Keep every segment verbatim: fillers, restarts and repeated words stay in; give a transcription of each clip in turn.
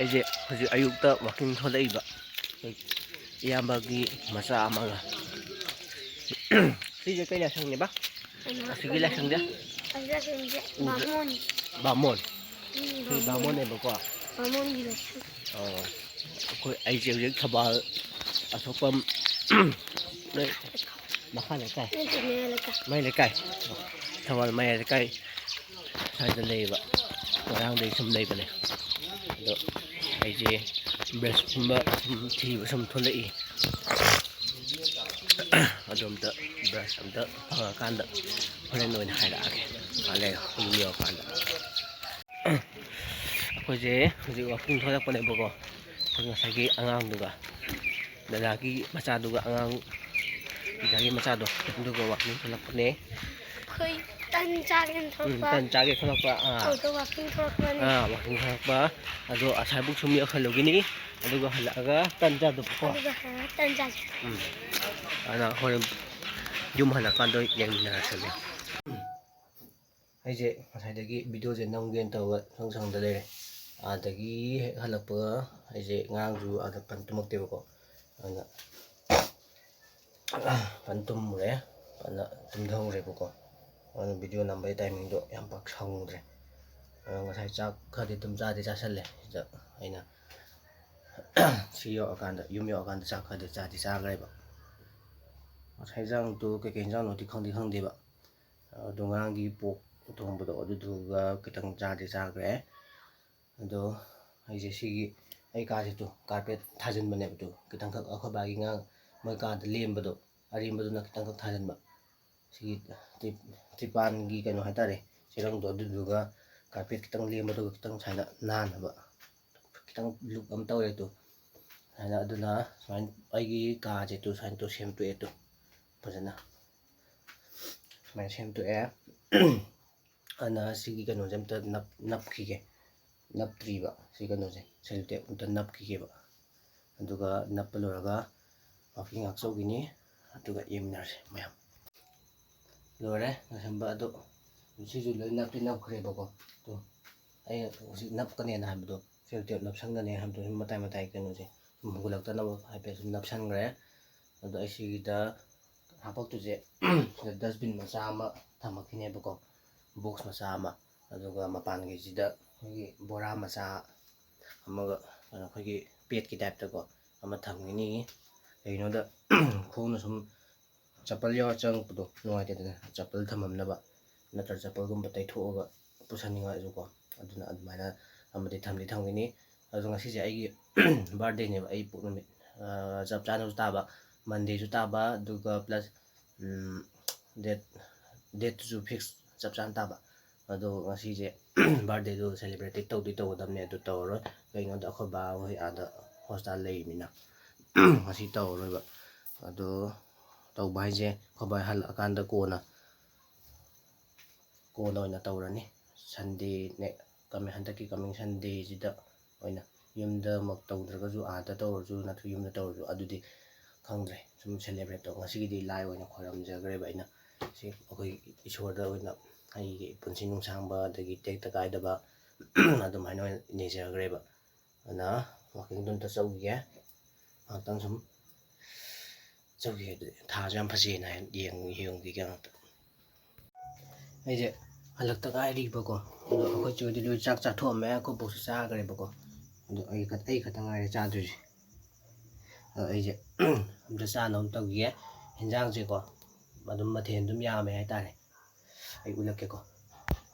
ꯑꯩꯁꯦ ꯍꯧꯖꯤꯛ ꯑꯌꯨꯛꯇ ꯋꯥꯛꯀꯤꯡ ꯊꯣꯛꯂꯛꯏꯕ, ꯑꯩꯈꯣꯏ ꯏꯌꯥꯝꯕꯒꯤ ꯃꯆꯥ ꯑꯃꯒ꯫ ꯁꯤꯁꯦ ꯀꯩ ꯂꯥꯏꯁꯪꯅꯦꯕ? ꯑꯁꯤꯒꯤ ꯂꯥꯏꯁꯪꯁꯦ? ꯑꯁꯤ ꯂꯥꯏꯁꯪꯁꯦ ꯎꯗ-, ꯕꯥꯃꯣꯟ꯫ ꯕꯥꯃꯣꯟ? ꯎꯝ, ꯁꯤ ꯕꯥꯃꯣꯟ꯫ ꯕꯥꯃꯣꯟꯅꯦꯕꯀꯣ? ꯕꯥꯃꯣꯟꯒꯤ ꯂꯥꯏꯁꯪ꯫ ꯑꯣ꯫ ꯑꯩꯈꯣꯏ, ꯑꯩꯁꯦ ꯍꯧꯖꯤꯛ ꯊꯧꯕꯥꯜ ꯑꯁꯣꯛꯄꯝ ꯅꯣꯏ ꯃꯈꯥ ꯂꯩꯀꯥꯏ? ꯅꯠꯇꯦ, ꯃꯌꯥꯏ ꯂꯩꯀꯥꯏ꯫ ꯃꯌꯥꯏ ꯂꯩꯀꯥꯏ? ꯊꯧꯕꯥꯜ ꯃꯌꯥꯏ ꯂꯩꯀꯥꯏ ꯁ꯭ꯋꯥꯏꯗ ꯂꯩꯌꯦꯕ꯫ ꯉꯔꯥꯡꯗꯩ ꯁꯨꯝ ꯂꯩꯕꯅꯦ꯫ ꯑꯗꯣ ꯑꯩꯁꯦ ꯕ꯭ꯔꯁꯀꯨꯝꯕ ꯁꯨꯝ ꯊꯤꯕ ꯁꯨꯝ ꯊꯣꯛꯂꯛꯏ꯫ ꯑꯗꯣ ꯑꯝꯇ ꯕ꯭ꯔꯁ ꯑꯝꯇ ꯐꯪꯉꯀꯥꯟꯗ ꯍꯣꯔꯦꯟ ꯑꯣꯏꯅ ꯍꯥꯏꯔꯛꯑꯒꯦ꯫ ꯉꯥꯏꯍꯥꯛ ꯂꯩꯔꯒ ꯌꯨꯝ ꯌꯧꯔꯀꯥꯟꯗ꯫ ꯑꯩꯈꯣꯏꯁꯦ ꯍꯧꯖꯤꯛ ꯋꯥꯛꯀꯤꯡ ꯊꯣꯛꯂꯛꯄꯅꯦꯕꯀꯣ꯫ ꯑꯩꯈꯣꯏ ꯉꯁꯥꯏꯒꯤ ꯑꯉꯥꯡꯗꯨꯒ, ꯗꯗꯥꯒꯤ ꯃꯆꯥꯗꯨꯒ, ꯑꯉꯥꯡ ꯗꯗꯥꯒꯤ ꯃꯆꯥꯗꯣ, ꯑꯗꯨꯒ ꯋꯥꯛꯀꯤꯡ ꯊꯣꯛꯂꯛꯄꯅꯦ꯫ ꯑꯩꯈꯣꯏ ꯇꯟ ꯆꯥꯒꯦꯅ ꯎꯝ, ꯊꯣꯛꯂꯛꯄ꯫ ꯇꯟ ꯆꯥꯒꯦ ꯊꯣꯛꯂꯛꯄ, ꯑꯥ꯫ ꯑꯗꯨꯗ ꯋꯥꯛꯀꯤꯡ ꯊꯣꯛꯂꯛꯄꯅꯦ꯫ ꯑꯥ, ꯋꯥꯛꯀꯤꯡ ꯊꯣꯛꯂꯛꯄ꯫ ꯑꯗꯣ ꯑꯁꯥꯏꯕꯨꯛ ꯁꯨꯝ ꯌꯧꯍꯜꯂꯨꯈꯤꯅꯤ, ꯑꯗꯨꯒ ꯍꯜꯂꯛꯑꯒ ꯇꯟ ꯆꯥꯗꯧꯕꯀꯣ꯫ ꯑꯗꯨꯒ ꯍꯜꯂꯛꯑꯒ ꯇꯟ ꯆꯥꯁꯦ꯫ ꯎꯝ꯫ ꯑꯗꯨꯅ ꯍꯣꯔꯦꯟ ꯌꯨꯝ ꯍꯜꯂꯛꯀꯥꯟꯗ ꯑꯣꯏ ꯌꯦꯡꯃꯤꯟꯅꯔꯁꯦ꯫ ꯑꯩꯁꯦ ꯉꯁꯥꯏꯗꯒꯤ ꯚꯤꯗꯤꯑꯣꯁꯦ ꯅꯝꯒꯦꯅ ꯇꯧꯔꯒ ꯁꯨꯡꯁꯪ ꯁꯪꯗ ꯂꯩꯔꯦ꯫ ꯑꯥꯗꯒꯤ ꯍꯦꯛ ꯍꯜꯂꯛꯄꯒ ꯑꯩꯁꯦ ꯉꯔꯥꯡꯁꯨ ꯑꯥꯗ ꯐꯖꯅ ꯇꯨꯝꯃꯛꯇꯦꯕꯀꯣ꯫ ꯑꯗꯨꯅ ꯐꯖꯅ ꯇꯨꯝꯃꯨꯔꯦ, ꯐꯖꯅ ꯇꯨꯝꯊꯍꯧꯔꯦꯕꯀꯣ꯫ ꯑꯗꯨꯅ ꯚꯤꯗꯤꯑꯣ ꯅꯝꯕꯒꯤ ꯇꯥꯏꯃꯤꯡꯗꯣ ꯌꯥꯝ ꯄꯥꯛ ꯁꯪꯉꯨꯗ꯭ꯔꯦ꯫ ꯑꯗꯣ ꯉꯁꯥꯏ ꯆꯥꯛ ꯈꯔꯗꯤ ꯑꯗꯨꯝ ꯆꯥꯗꯤ ꯆꯥꯁꯜꯂꯦ꯫ ꯁꯤꯗ ꯑꯩꯅ ꯁꯤ ꯌꯧꯔꯀꯥꯟꯗ, ꯌꯨꯝ ꯌꯧꯔꯀꯥꯟꯗ ꯆꯥꯛ ꯈꯔꯗꯤ ꯆꯥꯗꯤ ꯆꯥꯈ꯭ꯔꯦꯕ꯫ ꯉꯁꯥꯏ ꯏꯟꯖꯥꯡꯗꯣ ꯀꯩꯀꯩ ꯏꯟꯖꯥꯡꯅꯣꯗꯤ ꯈꯪꯗꯤ ꯈꯪꯗꯦꯕ꯫ ꯑꯗꯣ ꯉꯔꯥꯡꯒꯤ ꯄꯣꯛ ꯊꯣꯡꯕꯗꯣ ꯑꯗꯨꯗꯨꯒ ꯈꯤꯇꯪ ꯆꯥꯗꯤ ꯆꯥꯈ꯭ꯔꯦ꯫ ꯑꯗꯣ ꯑꯩꯁꯦ ꯁꯤꯒꯤ ꯑꯩ ꯀꯥꯁꯦ ꯇꯨ ꯀꯥꯔꯄꯦꯠ ꯊꯥꯖꯤꯟꯕꯅꯦꯕ꯫ ꯇꯨ ꯈꯤꯇꯪꯈꯛ ꯑꯩꯈꯣꯏ ꯕꯥꯒꯤ ꯉꯔꯥꯡ ꯃꯣꯏ ꯀꯥꯗ ꯂꯦꯝꯕꯗꯣ, ꯑꯔꯦꯝꯕꯗꯨꯅ ꯈꯤꯇꯪꯈꯛ ꯊꯥꯖꯤꯟꯕ꯫ ꯁꯤꯒꯤ ꯇ꯭ꯔꯤ-, ꯇ꯭ꯔꯤꯄꯥꯟꯒꯤ ꯀꯩꯅꯣ ꯍꯥꯏꯇꯥꯔꯦ, ꯆꯦꯔꯪꯗꯣ, ꯑꯗꯨꯗꯨꯒ ꯀꯥꯔꯄꯦꯠ ꯈꯤꯇꯪ ꯂꯦꯝꯕꯗꯨꯒ ꯈꯤꯇꯪ ꯁꯨꯃꯥꯏꯅ ꯅꯥꯟꯅꯕ, ꯈꯤꯇꯪ ꯂꯨꯛ ꯑꯃ ꯇꯧꯔꯦ꯫ ꯇꯨ ꯁꯨꯃꯥꯏꯅ, ꯑꯗꯨꯅ ꯁꯨꯃꯥꯏꯅ ꯑꯩꯒꯤ ꯀꯥꯁꯦ ꯇꯨ ꯁꯨꯃꯥꯏꯅ ꯇꯨ ꯁꯦꯝꯗꯣꯛꯑꯦ꯫ ꯇꯨ ꯐꯖꯅ ꯁꯨꯃꯥꯏꯅ ꯁꯦꯝꯗꯣꯛꯑꯦ꯫ ꯑꯗꯨꯅ ꯁꯤꯒꯤ ꯀꯩꯅꯣꯁꯦ ꯑꯝꯇ ꯅꯞ-, ꯅꯞꯈꯤꯒꯦ꯫ ꯅꯞꯇ꯭ꯔꯤꯕ ꯁꯤ ꯀꯩꯅꯣꯁꯦ, ꯁꯦꯂꯣꯇꯦꯞ ꯑꯝꯇ ꯅꯞꯈꯤꯒꯦꯕ꯫ ꯑꯗꯨꯒ ꯅꯞꯄ ꯂꯣꯏꯔꯒ ꯋꯥꯛꯀꯤꯡ ꯉꯥꯏꯍꯥꯛ ꯆꯧꯈꯤꯅꯤ, ꯑꯗꯨꯒ ꯌꯦꯡꯃꯤꯟꯅꯔꯁꯦ ꯃꯌꯥꯝ꯫ ꯂꯣꯏꯔꯦ ꯂꯣꯏꯁꯟꯕ꯫ ꯑꯗꯣ ꯁꯤꯁꯨ ꯂꯣꯏ ꯅꯞꯇꯤ ꯅꯞꯈ꯭ꯔꯦꯕꯀꯣ꯫ ꯑꯗꯣ ꯑꯩꯅ ꯍꯧꯖꯤꯛ ꯅꯞꯀꯅꯦꯅ ꯍꯥꯏꯕꯗꯣ, ꯁꯦꯂꯣ ꯇꯦꯞ ꯅꯞꯁꯟꯒꯅꯤ ꯍꯥꯏꯕꯗꯣ ꯁꯨꯝ ꯃꯇꯥꯏ ꯃꯇꯥꯏ ꯀꯩꯅꯣꯁꯦ ꯁꯨꯝ ꯍꯨꯒꯠꯂꯛꯇꯅꯕ ꯍꯥꯏꯐꯦꯠ ꯁꯨꯝ ꯅꯞꯁꯟꯈ꯭ꯔꯦ꯫ ꯑꯗꯣ ꯑꯩ ꯁꯤꯒꯤꯗ ꯍꯥꯄꯛꯇꯣꯏꯁꯦ ꯁꯤꯗ ꯗꯁꯕꯤꯟ ꯃꯆꯥ ꯑꯃ ꯊꯝꯃꯛꯈꯤꯅꯦꯕꯀꯣ, ꯕꯣꯛꯁ ꯃꯆꯥ ꯑꯃ, ꯑꯗꯨꯒ ꯃꯄꯥꯟꯒꯤꯁꯤꯗ ꯑꯩꯈꯣꯏꯒꯤ ꯕꯣꯔꯥ ꯃꯆꯥ ꯑꯃꯒ, ꯀꯩꯅꯣ, ꯑꯩꯈꯣꯏꯒꯤ ꯄꯦꯠꯀꯤ ꯇꯥꯏꯞꯇꯀꯣ ꯑꯃ ꯊꯝꯈꯤꯅꯤ꯫ ꯀꯩꯒꯤꯅꯣꯗ ꯈꯣꯡꯅ ꯁꯨꯝ ꯆꯄꯜ ꯌꯥꯎꯔ ꯆꯪꯉꯛꯄꯗꯣ ꯅꯨꯡꯉꯥꯏꯇꯦꯗꯅ, ꯆꯄꯜ ꯊꯝꯃꯝꯅꯕ ꯅꯠꯇ꯭ꯔꯒ ꯆꯄꯜꯒꯨꯝꯕ ꯇꯩꯊꯣꯛꯑꯒ ꯄꯨꯁꯟꯅꯤꯡꯉꯛꯑꯁꯨꯀꯣ꯫ ꯑꯗꯨꯅ ꯑꯗꯨꯃꯥꯏꯅ ꯑꯃꯗꯤ ꯊꯝꯗꯤ ꯊꯝꯈꯤꯅꯤ꯫ ꯑꯗꯣ ꯉꯁꯤꯁꯦ ꯑꯩꯒꯤ ꯕꯥꯔꯗꯦꯅꯦꯕ, ꯑꯩ ꯄꯣꯛ ꯅꯨꯃꯤꯠ, ꯑ, ꯆꯞ ꯆꯥꯅꯁꯨ ꯇꯥꯕ, ꯃꯟꯗꯦꯁꯨ ꯇꯥꯕ, ꯑꯗꯨꯒ ꯄ꯭ꯂꯁ, ꯎꯝ, ꯗꯦꯠ, ꯗꯦꯠꯇꯨꯁꯨ ꯐꯤꯛꯁ ꯆꯞ ꯆꯥꯅ ꯇꯥꯕ꯫ ꯑꯗꯣ ꯉꯁꯤꯁꯦ ꯕꯥꯔꯗꯦꯗꯨ ꯁꯦꯂꯦꯕ꯭ꯔꯦꯠꯇꯤ ꯇꯧꯗꯤ ꯇꯧꯒꯗꯕꯅꯦ, ꯑꯗꯨ ꯇꯧꯔꯔꯣꯏ꯫ ꯀꯩꯒꯤꯅꯣꯗ ꯑꯩꯈꯣꯏ ꯕꯥ ꯍꯣꯏ ꯑꯥꯗ ꯍꯣꯁꯇꯥꯜ ꯂꯩꯔꯤꯃꯤꯅ ꯉꯁꯤ ꯇꯧꯔꯔꯣꯏꯕ꯫ ꯑꯗꯣ ꯇꯧꯕ ꯍꯥꯏꯁꯦ ꯑꯩꯈꯣꯏ ꯕꯥ ꯍꯜꯂꯛꯑꯀꯥꯟꯗ ꯀꯣꯟꯅ, ꯀꯣꯟꯅ ꯑꯣꯏꯅ ꯇꯧꯔꯅꯤ꯫ ꯁꯟꯗꯦ, ꯅꯦ-, ꯀꯃꯤꯡ, ꯍꯟꯗꯛꯀꯤ ꯀꯃꯤꯡ ꯁꯟꯗꯦꯁꯤꯗ ꯑꯣꯏꯅ, ꯌꯨꯝꯗꯃꯛ ꯇꯧꯗ꯭ꯔꯒꯁꯨ ꯑꯥꯗ ꯇꯧꯔꯁꯨ ꯅꯠꯇ꯭ꯔꯒ ꯌꯨꯝꯗ ꯇꯧꯔꯁꯨ, ꯑꯗꯨꯗꯤ ꯈꯪꯗ꯭ꯔꯦ꯫ ꯁꯨꯝ ꯁꯦꯂꯦꯕ꯭ꯔꯦꯠ ꯇꯧ, ꯉꯁꯤꯒꯤꯗꯤ ꯂꯥꯏ ꯑꯣꯏꯅ ꯈꯣꯏꯔꯝꯖꯈ꯭ꯔꯦꯕ ꯑꯩꯅ꯫ ꯁꯤ ꯑꯩꯈꯣꯏ ꯏꯁꯣꯔꯗ ꯑꯣꯏꯅ ꯑꯩꯒꯤ ꯄꯨꯟꯁꯤ ꯅꯨꯡꯁꯥꯡꯕ ꯑꯗꯒꯤ ꯇꯦꯛꯇ ꯀꯥꯏꯗꯕ ꯑꯗꯨꯃꯥꯏꯅ ꯑꯣꯏꯅ ꯅꯤꯖꯈ꯭ꯔꯦꯕ꯫ ꯑꯗꯨꯅ ꯋꯥꯛꯀꯤꯡꯗꯣ ꯑꯝꯇ ꯆꯧꯈꯤꯒꯦ꯫ ꯉꯥꯏꯍꯥꯛꯇꯪ ꯁꯨꯝ ꯆꯧꯈꯤꯒꯦ꯫ ꯑꯗꯨꯗꯤ ꯊꯥꯁꯨ ꯌꯥꯝ ꯐꯖꯩꯅ ꯌꯦꯡ-, ꯌꯦꯡꯈꯤꯒꯦ ꯉꯥꯛꯇꯪ꯫ ꯑꯩꯁꯦ ꯍꯜꯂꯛꯇ ꯉꯥꯏꯔꯤꯕꯀꯣ꯫ ꯑꯗꯣ ꯑꯩꯈꯣꯏ ꯆꯦ ꯍꯣꯏꯗꯤ ꯂꯣꯏ ꯆꯥꯛ ꯆꯥꯊꯣꯛꯑꯝꯃꯦ, ꯑꯩꯈꯣꯏ ꯕꯣꯛꯁꯨ ꯆꯥꯈ꯭ꯔꯦꯕꯀꯣ꯫ ꯑꯗꯣ ꯑꯩ ꯈꯛ-, ꯑꯩ ꯈꯛꯇ ꯉꯥꯏꯔꯦ ꯆꯥꯗ꯭ꯔꯤꯁꯦ꯫ ꯑꯗꯣ ꯑꯩꯁꯦ ꯑꯝꯇ ꯆꯥꯅꯕ ꯑꯃ ꯇꯧꯈꯤꯒꯦ꯫ ꯍꯤꯟꯖꯥꯡꯁꯦꯀꯣ ꯑꯗꯨꯝ ꯃꯊꯦꯜ ꯑꯗꯨꯝ ꯌꯥꯝꯃꯦ ꯍꯥꯏꯇꯥꯔꯦ꯫ ꯑꯩ ꯎꯠꯂꯛꯀꯦꯀꯣ꯫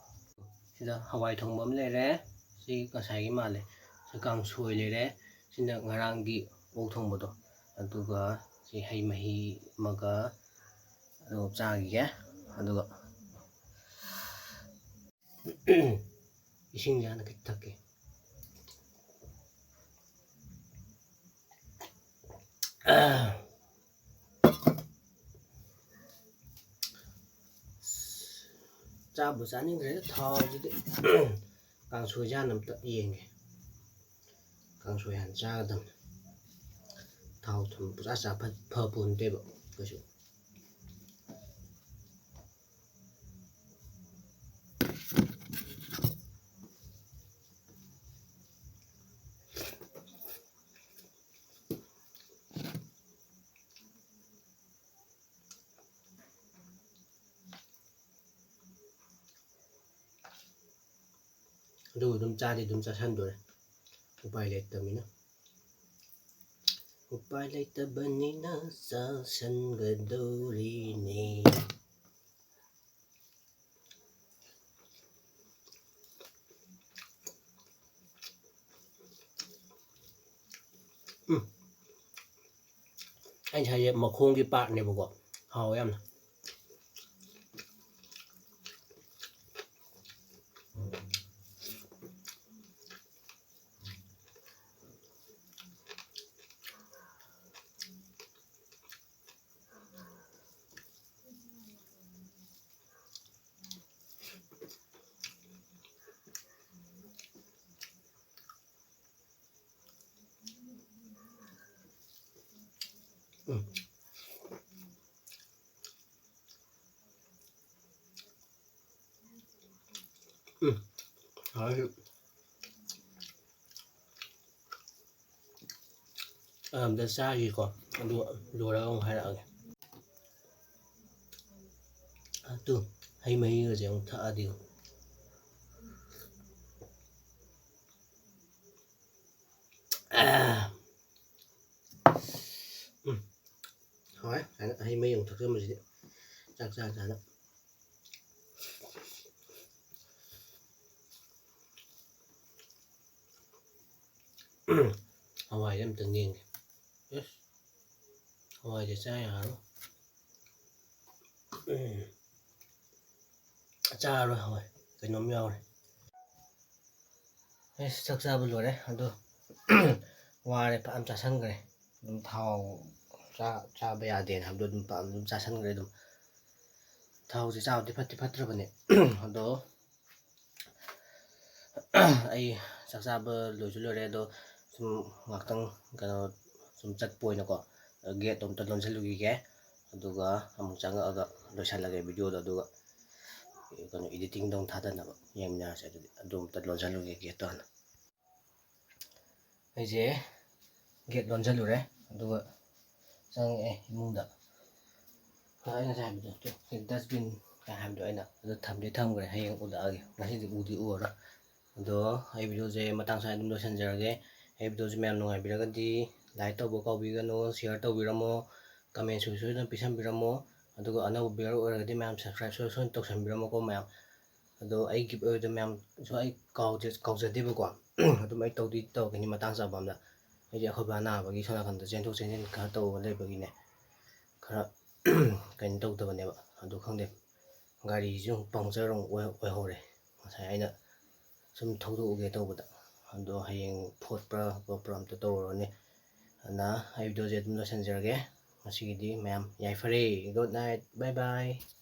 ꯁꯤꯗ ꯍꯋꯥꯏ ꯊꯣꯡꯕ ꯑꯃ ꯂꯩꯔꯦ꯫ ꯁꯤ ꯉꯁꯥꯏꯒꯤ ꯃꯥꯜꯂꯦ꯫ ꯁꯤ ꯀꯥꯡꯁꯣꯏ ꯂꯩꯔꯦ꯫ ꯁꯤꯅ ꯉꯔꯥꯡꯒꯤ ꯑꯣꯛ ꯊꯣꯡꯕꯗꯣ꯫ ꯑꯗꯨꯒ ꯁꯤ ꯍꯩ ꯃꯍꯤ ꯑꯃꯒ ꯑꯗꯨꯒ ꯆꯥꯈꯤꯒꯦ꯫ ꯑꯗꯨꯒ ꯏꯁꯤꯡꯁꯦ ꯍꯥꯟꯅ ꯈꯤꯇ ꯊꯛꯀꯦ꯫ ꯆꯥꯕꯨ ꯆꯥꯅꯤꯡꯈ꯭ꯔꯦꯗ ꯊꯥꯎꯁꯤꯗꯤ꯫ ꯀꯥꯡꯁꯣꯏꯁꯦ ꯍꯥꯟꯅ ꯑꯝꯇ ꯌꯦꯡꯒꯦ꯫ ꯀꯥꯡꯁꯣꯏ ꯍꯥꯟꯅ ꯆꯥꯒꯗꯕꯅꯤ꯫ ꯊꯥꯎ ꯊꯨꯝ ꯄꯨꯆꯥ ꯆꯥ ꯐ-, ꯐꯄꯣꯟꯇꯦꯕ ꯀꯩꯁꯨ꯫ ꯑꯗꯨ ꯑꯗꯨꯝ ꯆꯥꯗꯤ ꯑꯗꯨꯝ ꯆꯥꯁꯟꯗꯣꯔꯦ, ꯎꯄꯥꯏ ꯂꯩꯇꯕꯅꯤꯅ꯫ ꯎꯄꯥꯏ ꯂꯩꯇꯕꯅꯤꯅ ꯆꯥꯁꯟꯒꯗꯧꯔꯤꯅꯦ꯫ ꯎꯝ꯫ ꯑꯩ ꯉꯁꯥꯏꯁꯦ ꯃꯈꯣꯡꯒꯤ ꯄꯥꯔꯠꯅꯦꯕꯀꯣ, ꯍꯥꯎꯋꯦ ꯌꯥꯝꯅ꯫ ꯎꯝ꯫ ꯎꯝ꯫ ꯍꯥꯎꯋꯦ꯫ ꯑꯝꯇ ꯆꯥꯈꯤꯀꯣ, ꯑꯗꯨꯒ ꯂꯣꯏꯔꯒ ꯑꯃꯨꯛ ꯍꯥꯏꯔꯛꯑꯒꯦ꯫ ꯑꯗꯨ ꯍꯩ ꯃꯍꯤꯒꯁꯦ ꯑꯃꯨꯛ ꯊꯛꯑꯗꯤ꯫ ꯑꯥ꯫ ꯎꯝ꯫ ꯍꯥꯎꯋꯦ꯫ ꯁꯨꯃꯥꯏꯅ ꯍꯩ ꯃꯍꯤ ꯑꯃꯨꯛ ꯊꯛꯆꯟꯕꯁꯤꯗꯤ ꯆꯥꯛ ꯆꯥ ꯆꯥꯅ꯫ ꯍꯋꯥꯏꯁꯦ ꯑꯝꯇꯪ ꯌꯦꯡꯒꯦ꯫ ꯑꯁ, ꯍꯋꯥꯏꯁꯦ ꯆꯥ ꯌꯥꯔꯣꯏ꯫ ꯎꯝ꯫ ꯆꯥꯔꯔꯣꯏ ꯍꯋꯥꯏ꯫ ꯀꯩꯅꯣꯝ ꯌꯥꯎꯔꯦ꯫ ꯑꯩꯁ ꯆꯥꯛ ꯆꯥꯕ ꯂꯣꯏꯔꯦ꯫ ꯑꯗꯣ ꯋꯥꯔꯦ꯫ ꯐꯖꯅ ꯆꯥꯁꯟꯈ꯭ꯔꯦ꯫ ꯑꯗꯨꯝ ꯊꯥꯎ ꯆꯥ-, ꯆꯥꯕ ꯌꯥꯗꯦꯅ ꯍꯥꯏꯕꯗꯣ ꯑꯗꯨꯝ ꯄꯥ-, ꯑꯗꯨꯝ ꯆꯥꯁꯟꯈ꯭ꯔꯦ ꯑꯗꯨꯝ꯫ ꯊꯥꯎꯁꯦ ꯆꯥꯕꯗꯤ ꯐꯠꯇꯤ ꯐꯠꯇ꯭ꯔꯕꯅꯦ꯫ ꯑꯗꯣ ꯑꯩ ꯆꯥꯛ ꯆꯥꯕ ꯂꯣꯏꯁꯨ ꯂꯣꯏꯔꯦ꯫ ꯑꯗꯣ ꯁꯨꯝ ꯉꯥꯛꯇꯪ ꯀꯩꯅꯣ ꯁꯨꯝ ꯆꯠꯄ ꯑꯣꯏꯅꯀꯣ, ꯒꯦꯠꯇꯣ ꯑꯝꯇ ꯂꯣꯟꯁꯤꯜꯂꯨꯈꯤꯒꯦ꯫ ꯑꯗꯨꯒ ꯑꯃꯨꯛ ꯆꯪꯉꯛꯑꯒ ꯂꯣꯏꯁꯤꯜꯂꯒꯦ ꯚꯤꯗꯤꯑꯣꯗꯣ꯫ ꯑꯗꯨꯒ ꯀꯩꯅꯣ, ꯏꯗꯤꯇꯤꯡꯗ ꯑꯃꯨꯛ ꯊꯥꯗꯅꯕ ꯌꯦꯡꯃꯤꯟꯅꯔꯁꯦ꯫ ꯑꯗꯨꯗꯤ ꯑꯗꯨ ꯑꯝꯇ ꯂꯣꯟꯁꯤꯜꯂꯨꯈꯤꯒꯦ ꯒꯦꯠꯇꯣ ꯍꯥꯟꯅ꯫ ꯑꯩꯁꯦ ꯒꯦꯠ ꯂꯣꯟꯁꯤꯜꯂꯨꯔꯦ, ꯑꯗꯨꯒ ꯆꯪꯉꯛꯑꯦ ꯏꯃꯨꯡꯗ꯫ ꯑꯩ ꯉꯁꯥꯏ ꯍꯥꯏꯕꯗꯣ, ꯗꯁꯕꯤꯟ ꯀꯥꯏ ꯍꯥꯏꯕꯗꯣ ꯑꯩꯅ ꯑꯗꯨ ꯊꯝꯗꯤ ꯊꯝꯈ꯭ꯔꯦ, ꯍꯌꯦꯡ ꯎꯠꯂꯛꯑꯒꯦ, ꯉꯁꯤꯗꯤ ꯎꯗꯤ ꯎꯔꯔꯣꯏ꯫ ꯑꯗꯣ ꯑꯩ ꯚꯤꯗꯤꯑꯣꯁꯦ ꯃꯇꯥꯡ ꯁ꯭ꯋꯥꯏꯗ ꯑꯗꯨꯝ ꯂꯣꯏꯁꯤꯟꯖꯔꯒꯦ꯫ ꯑꯩ ꯚꯤꯗꯤꯑꯣꯁꯦ ꯃꯌꯥꯝ ꯅꯨꯡꯉꯥꯏꯕꯤꯔꯒꯗꯤ like ꯇꯧꯕ ꯀꯥꯎꯕꯤꯒꯅꯨ, share ꯇꯧꯕꯤꯔꯝꯃꯣ, comment ꯁꯣꯏꯗꯅ ꯄꯤꯁꯟꯕꯤꯔꯝꯃꯣ꯫ ꯑꯗꯨꯒ ꯑꯅꯧꯕ viewer ꯑꯣꯏꯔꯒꯗꯤ ꯃꯌꯥꯝ subscribe ꯁꯣꯏ ꯁꯣꯏꯗꯅ ꯇꯧꯁꯟꯕꯤꯔꯝꯃꯣꯀꯣ ꯃꯌꯥꯝ꯫ ꯑꯗꯣ ꯑꯩ giveaway ꯗꯣ ꯃꯌꯥꯝꯁꯨ ꯑꯩ ꯀꯥꯎꯖ-, ꯀꯥꯎꯖꯗꯦꯕꯀꯣ꯫ ꯑꯗꯨꯝ ꯑꯩ ꯇꯧꯗꯤ ꯇꯧꯔꯛꯀꯅꯤ ꯃꯇꯥꯡ ꯆꯥꯕ ꯑꯝꯗ꯫ ꯑꯩꯁꯦ ꯑꯩꯈꯣꯏ ꯕꯥ ꯅꯥꯕꯒꯤ ꯁꯣꯝ ꯅꯥꯀꯟꯗ ꯆꯦꯟꯊꯣꯛ ꯆꯦꯟꯁꯤꯟ ꯈꯔ ꯇꯧꯕ ꯂꯩꯕꯒꯤꯅꯦ, ꯈꯔ ꯀꯩꯅꯣ ꯇꯧꯗꯕꯅꯦꯕ꯫ ꯑꯗꯨ ꯈꯪꯗꯦ, ꯒꯥꯔꯤꯁꯨ puncture ꯑꯃꯨꯛ ꯑꯣꯏ-, ꯑꯣꯏꯍꯧꯔꯦ꯫ ꯉꯁꯥꯏ ꯑꯩꯅ ꯁꯨꯝ ꯊꯧꯗꯣꯛꯎꯒꯦ ꯇꯧꯕꯗ꯫ ꯑꯗꯣ ꯍꯌꯦꯡ ꯐꯣꯠꯄ꯭ꯔꯥ ꯈꯣꯠꯄ꯭ꯔꯥ ꯑꯝꯇ ꯇꯧꯔꯨꯔꯅꯤ꯫ ꯑꯗꯨꯅ ꯑꯩ ꯚꯤꯗꯤꯑꯣꯁꯦ ꯑꯗꯨꯝ ꯂꯣꯏꯁꯤꯟꯖꯔꯒꯦ꯫ ꯉꯁꯤꯒꯤꯗꯤ ꯃꯌꯥꯝ ꯌꯥꯏꯐꯔꯦ꯫ Good night, bye bye꯫